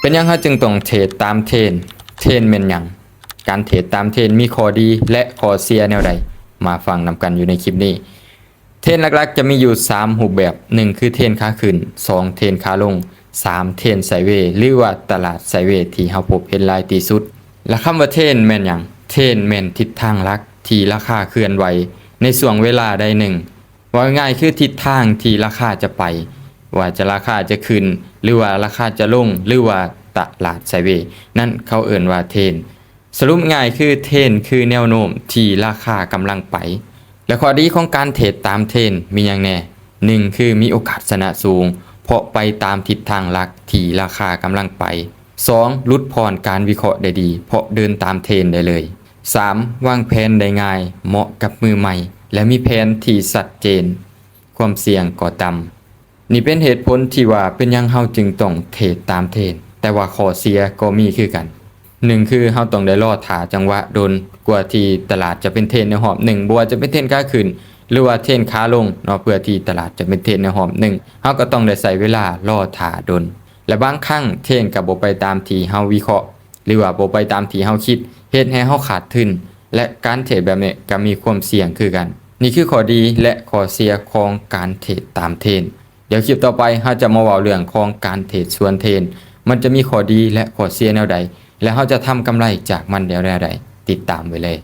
ເປັນຫຍັງເຮົາຈຶ່ງຕ້ອງເທຣດຕາມເທຣນ? ເທຣນແມ່ນຫຍັງ? ການເທຣດຕາມເທຣນມີຂໍ້ດີ ແລະ ຂໍ້ເສຍແນວໃດ? ມາຟັງນຳກັນຢູ່ໃນຄລິບນີ້. ເທຣນຫຼັກໆຈະມີຢູ່ສາມຮູບແບບ, ໜຶ່ງຄືເທຣນຂາຂຶ້ນ, ສອງເທຣນຂາລົງ, ສາມເທຣນໄຊເວ ຫຼືວ່າຕະຫຼາດໄຊເວທີ່ເຮົາພົບເຫັນຫຼາຍທີ່ສຸດ. ແລະ ຄຳວ່າເທຣນແມ່ນຫຍັງ? ເທຣນແມ່ນທິດທາງຫຼັກທີ່ລາຄາເຄື່ອນໄຫວໃນຊ່ວງເວລາໃດໜຶ່ງ. ເວົ້າງ່າຍໆຄືທິດທາງທີ່ລາຄາຈະໄປ, ວ່າຈະ ລາຄາຈະຂຶ້ນ ຫຼືວ່າລາຄາຈະລົງ ຫຼືວ່າຕະຫຼາດໄຊເວນັ້ນ ເຂົາເອີ້ນວ່າເທຣນ. ສະຫຼຸບງ່າຍຄືເທຣນຄືແນວໂນ້ມທີ່ລາຄາກຳລັງໄປ. ແລະ ຂໍ້ດີຂອງການເທຣດຕາມເທຣນມີຫຍັງແດ່? ໜຶ່ງຄືມີໂອກາດຊະນະສູງ ເພາະໄປຕາມທິດທາງຫຼັກທີ່ລາຄາກຳລັງໄປ. ສອງ ຫຼຸດຜ່ອນການວິເຄາະໄດ້ດີ ເພາະເດີນຕາມເທຣນໄດ້ເລີຍ. ສາມ ວາງແຜນໄດ້ງ່າຍ ເໝາະກັບມືໃໝ່ ແລະ ມີແຜນທີ່ຊັດເຈນ, ຄວາມສ່ຽງກໍຕ່ຳ. ນີ້ເປັນເຫດຜົນທີ່ວ່າເປັນຫຍັງເຮົາຈຶ່ງຕ້ອງເທຣດຕາມເທຣນ, ແຕ່ວ່າຂໍ້ເສຍກໍມີຄືກັນ. ໜຶ່ງຄືເຮົາຕ້ອງໄດ້ລໍຖ້າຈັງຫວະດົນກວ່າທີ່ຕະຫຼາດຈະເປັນເທຣນໃນຮອບໜຶ່ງ, ບໍ່ວ່າຈະເປັນເທຣນຂາຂຶ້ນ ຫຼືວ່າເທຣນຂາລົງເນາະ, ເພື່ອທີ່ຕະຫຼາດຈະເປັນເທຣນໃນຮອບໜຶ່ງ, ເຮົາກໍຕ້ອງໄດ້ໃຊ້ເວລາລໍຖ້າດົນ. ແລະ ບາງຄັ້ງເທຣນກໍບໍ່ໄປຕາມທີ່ເຮົາວິເຄາະ ຫຼືວ່າບໍ່ໄປຕາມທີ່ເຮົາຄິດ, ເຮັດໃຫ້ເຮົາຂາດທຶນ ແລະ ການເທຣດແບບນີ້ກໍມີຄວາມສ່ຽງຄືກັນ. ນີ້ຄືຂໍ້ດີ ແລະ ຂໍ້ເສຍຂອງການເທຣດຕາມເທຣນ. ດຽວຄລິບຕໍ່ໄປເຮົາຈະມາເວົ້າເລື່ອງຂອງການເທຣດສວນເທຣນ, ມັນຈະມີຂໍ້ດີ ແລະ ຂໍ້ເສຍແນວໃດ ແລະ ເຮົາຈະທຳກຳໄລຈາກມັນແນວໃດ? ຕິດຕາມໄວ້ເລີຍ.